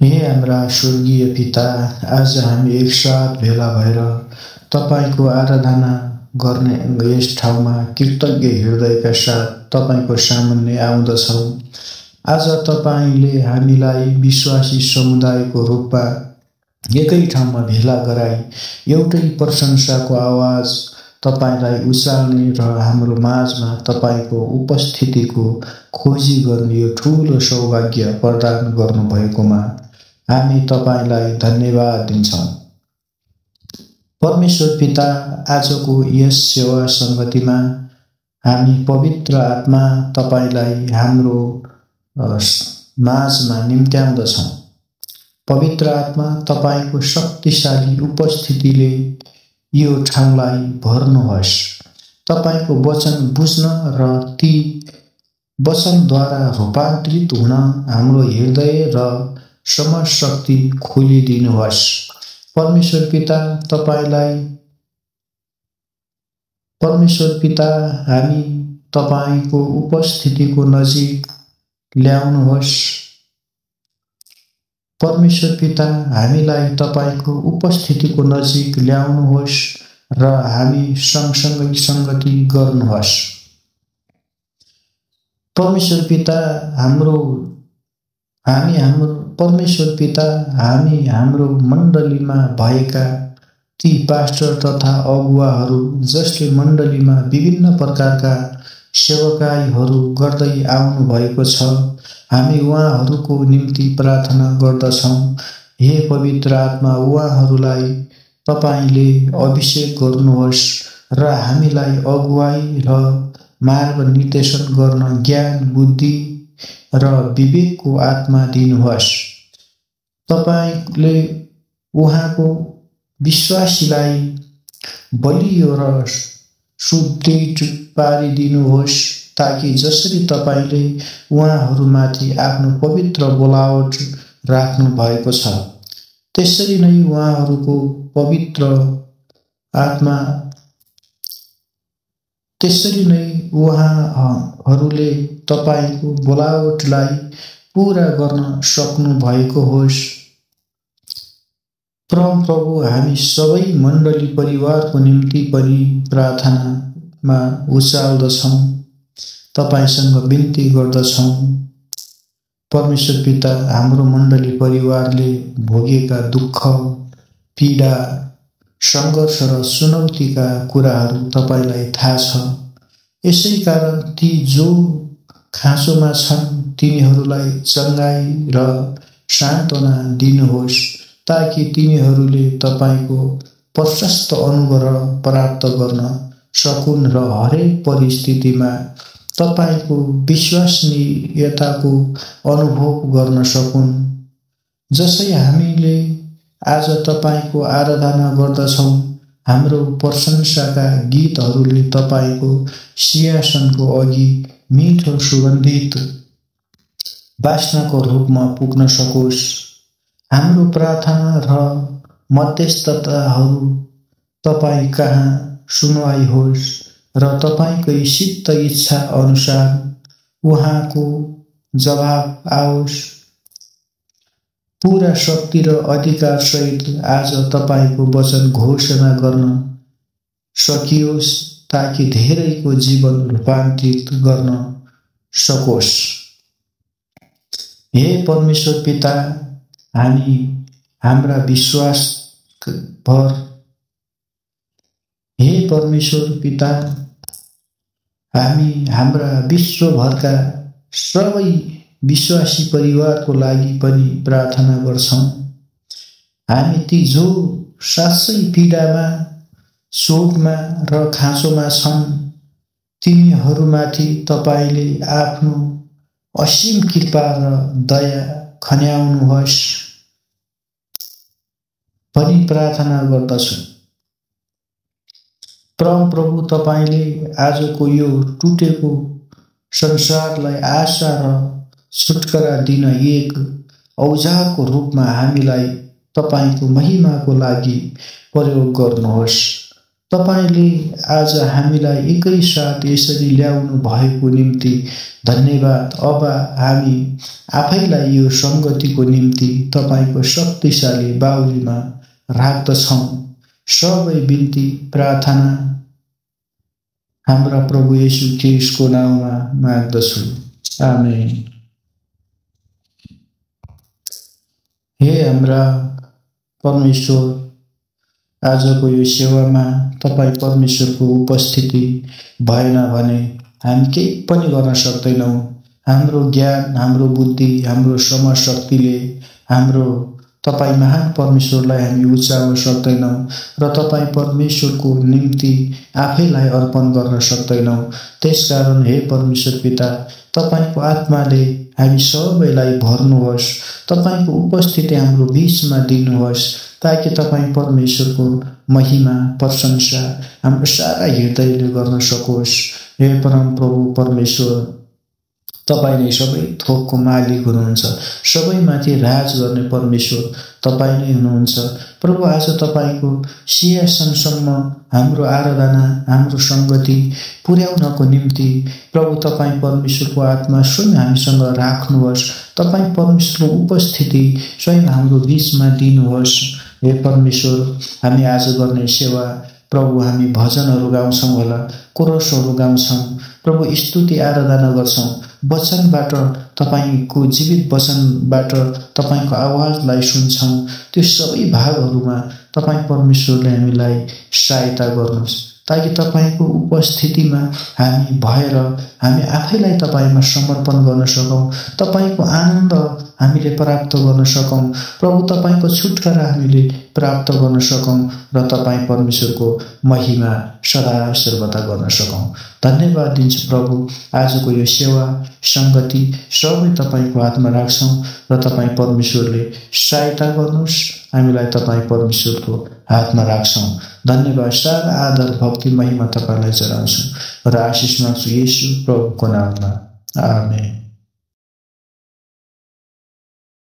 हे हाम्रा स्वर्गीय पिता, आज हामी एकसाथ भेला भएर तपाईको आराधना गर्ने यस ठाउँमा कृतज्ञ हृदयका साथ तपाईको सामुन्ने आउँदछौँ। आज तपाईले हामीलाई विश्वासी समुदायको रूपमा एकै ठाउँमा भेला गराई एउटै प्रशंसाको आवाज तपाईलाई उचाल्ने र हाम्रो माझमा तपाईको उपस्थितिको खोजी गर्ने यो ठूलो सौभाग्य प्रदान गर्नुभएकोमा हामी तपाईलाई धन्यवाद दिन्छौँ। परमेश्वर पिता, आजको यस सेवा संगतिमा हामी पवित्र आत्मा तपाईलाई हाम्रो माझमा निम्त्याउँदछौँ। पवित्र आत्मा तपाईको शक्तिशाली उपस्थितिले यो ठाउँलाई भर्नुहोस्। तपाईको वचन बुझ्न र ती वचनद्वारा रूपान्तरित हुन हाम्रो हृदय र समझ शक्ति खोलिदिनुहोस्। परमेश्वर पिता, हामी तपाईको उपस्थितिको नजिक ल्याउनुहोस्। परमेश्वर पिता, हामीलाई तपाईको उपस्थितिको नजिक ल्याउनुहोस् र हामी सँगसँगै संगति गर्नुहोस्। परमेश्वर पिता, हामी हाम्रो मण्डलीमा भएका ती पास्टर तथा अगुवाहरू जसले मण्डलीमा विभिन्न प्रकारका सेवकाईहरू गर्दै आउनु भएको छ, हामी उहाँहरूको निम्ति प्रार्थना गर्दछौँ। हे पवित्र आत्मा, उहाँहरूलाई तपाईले अभिषेक गर्नुहोस् र हामीलाई अगुवाई र मार्ग निर्देशन गर्न ज्ञान, बुद्धि र विवेकको आत्मा दिनुहोस्। तपाईले उहाँको विश्वासीलाई बलियो र सुदृढ पारिदिनुहोस्, ताकि जसरी तपाईले उहाँहरूमाथि आफ्नो पवित्र बोलावट राख्नु भएको छ, त्यसरी नै उहाँहरूको पवित्र आत्मा, त्यसरी नै उहाँहरूले तपाईको बोलावटलाई पूरा गर्न सक्नु भएको होस्। परम प्रभु, हामी सबै मण्डली परिवारको निम्ति पनि प्रार्थनामा उचाल्दछौँ, तपाईसँग बिन्ती गर्दछौँ। परमेश्वर पिता, हाम्रो मण्डली परिवारले भोगेका दुःख, पीडा, सङ्घर्ष र चुनौतीका कुराहरू तपाईलाई थाहा छ। यसै कारण ती जो खाँचोमा छन् तिनीहरूलाई चङ्गाई र सान्त्वना दिनुहोस्, ताकि तिनीहरूले तपाईको प्रशस्त अनुग्रह प्राप्त गर्न सकुन् र हरेक परिस्थितिमा तपाईको विश्वसनीयताको अनुभव गर्न सकुन्। जसै हामीले आज तपाईको आराधना गर्दछौँ, हाम्रो प्रशंसाका गीतहरूले तपाईको सिंहासनको अघि मिठो सुगन्धित वासनाको रूपमा पुग्न सकोस्। हाम्रो प्रार्थना र मध्यस्थताहरू तपाईँ कहाँ सुनवाई होस् र तपाईकै सिद्ध इच्छा अनुसार उहाँको जवाब आओस्। पूरा शक्ति र अधिकार सहित आज तपाईको वचन घोषणा गर्न सकियोस्, ताकि धेरैको जीवन रूपान्तरित गर्न सकोस्। हे परमेश्वर पिता, हामी हाम्रा विश्वासभर, हे परमेश्वर पिता, हामी हाम्रा विश्वभरका सबै विश्वासी परिवारको लागि पनि प्रार्थना गर्छौँ। हामी ती जो साँच्चै पीडामा, शोकमा र खाँचोमा छन्, तिनीहरूमाथि तपाईले आफ्नो असीम कृपा र दया खन्याउनुहोस् भनी प्रार्थना गर्दछु। परम प्रभु, तपाईले आजको यो टुटेको संसारलाई आशा र छुटकारा दिन एक औजारको रूपमा हामीलाई तपाईको महिमाको लागि प्रयोग गर्नुहोस्। तपाईले आज हामीलाई एकैसाथ यसरी ल्याउनु भएको निम्ति धन्यवाद। अब हामी आफैलाई यो संगतिको निम्ति तपाईको शक्तिशाली बाहुलीमा राख्दछौँ। सबै बिन्ती प्रार्थना हाम्रा प्रभु येशू ख्रीष्टको नाममा माग्दछु, आमेन। हे हाम्रा परमेश्वर, आजको यो सेवामा तपाईँ परमेश्वरको उपस्थिति भएन भने हामी केही पनि गर्न सक्दैनौँ। हाम्रो ज्ञान, हाम्रो बुद्धि, हाम्रो समझ शक्तिले हाम्रो तपाईँ महान परमेश्वरलाई हामी उचाल्न सक्दैनौँ र तपाईँ परमेश्वरको निम्ति आफैलाई अर्पण गर्न सक्दैनौँ। त्यसकारण हे परमेश्वर पिता, तपाईको आत्माले हामी सबैलाई भर्नुहोस्, तपाईको उपस्थिति हाम्रो बीचमा दिनुहोस्, ताकि तपाईँ परमेश्वरको महिमा प्रशंसा हाम्रो सारा हृदयले गर्न सकोस्। हे परम प्रभु परमेश्वर, तपाईँ नै सबै थोकको मालिक हुनुहुन्छ, सबैमाथि राज गर्ने परमेश्वर तपाईँ नै हुनुहुन्छ। प्रभु, आज तपाईको सिंहासनसम्म हाम्रो आराधना, हाम्रो संगति पुर्याउनको निम्ति प्रभु तपाईँ परमेश्वरको आत्मा स्वयं हामीसँग राख्नुहोस्, तपाईँ परमेश्वरको उपस्थिति स्वयं हाम्रो बीचमा दिनुहोस्। हे परमेश्वर, हामी आज गर्ने सेवा प्रभु हामी भजनहरू गाउँछौँ होला, कोरसहरू गाउँछौँ प्रभु, स्तुति आराधना गर्छौँ, वचनबाट तपाईको जीवित वचनबाट तपाईको आवाजलाई सुन्छौँ। त्यो सबै भागहरूमा तपाईँ परमेश्वरले हामीलाई सहायता गर्नुहोस्, ताकि तपाईको उपस्थितिमा हामी भएर हामी आफैलाई तपाईमा समर्पण गर्न सकौँ, तपाईको आनन्द हामीले प्राप्त गर्न सकौँ, प्रभु तपाईको छुटकारा हामीले प्राप्त गर्न सकौँ र तपाईँ परमेश्वरको महिमा सदा सर्वदा गर्न सकौँ। धन्यवाद दिन्छु प्रभु, आजको यो सेवा संगति सबै तपाईको हातमा राख्छौँ र तपाईँ परमेश्वरले सहायता गर्नुहोस्, हामीलाई तपाईँ परमेश्वरको हातमा राख्छौँ। धन्यवाद, सारा आदर भक्ति महिमा तपाईलाई चढाउँछौँ र आशिष माग्छु येशू प्रभुको नाममा, आमेन।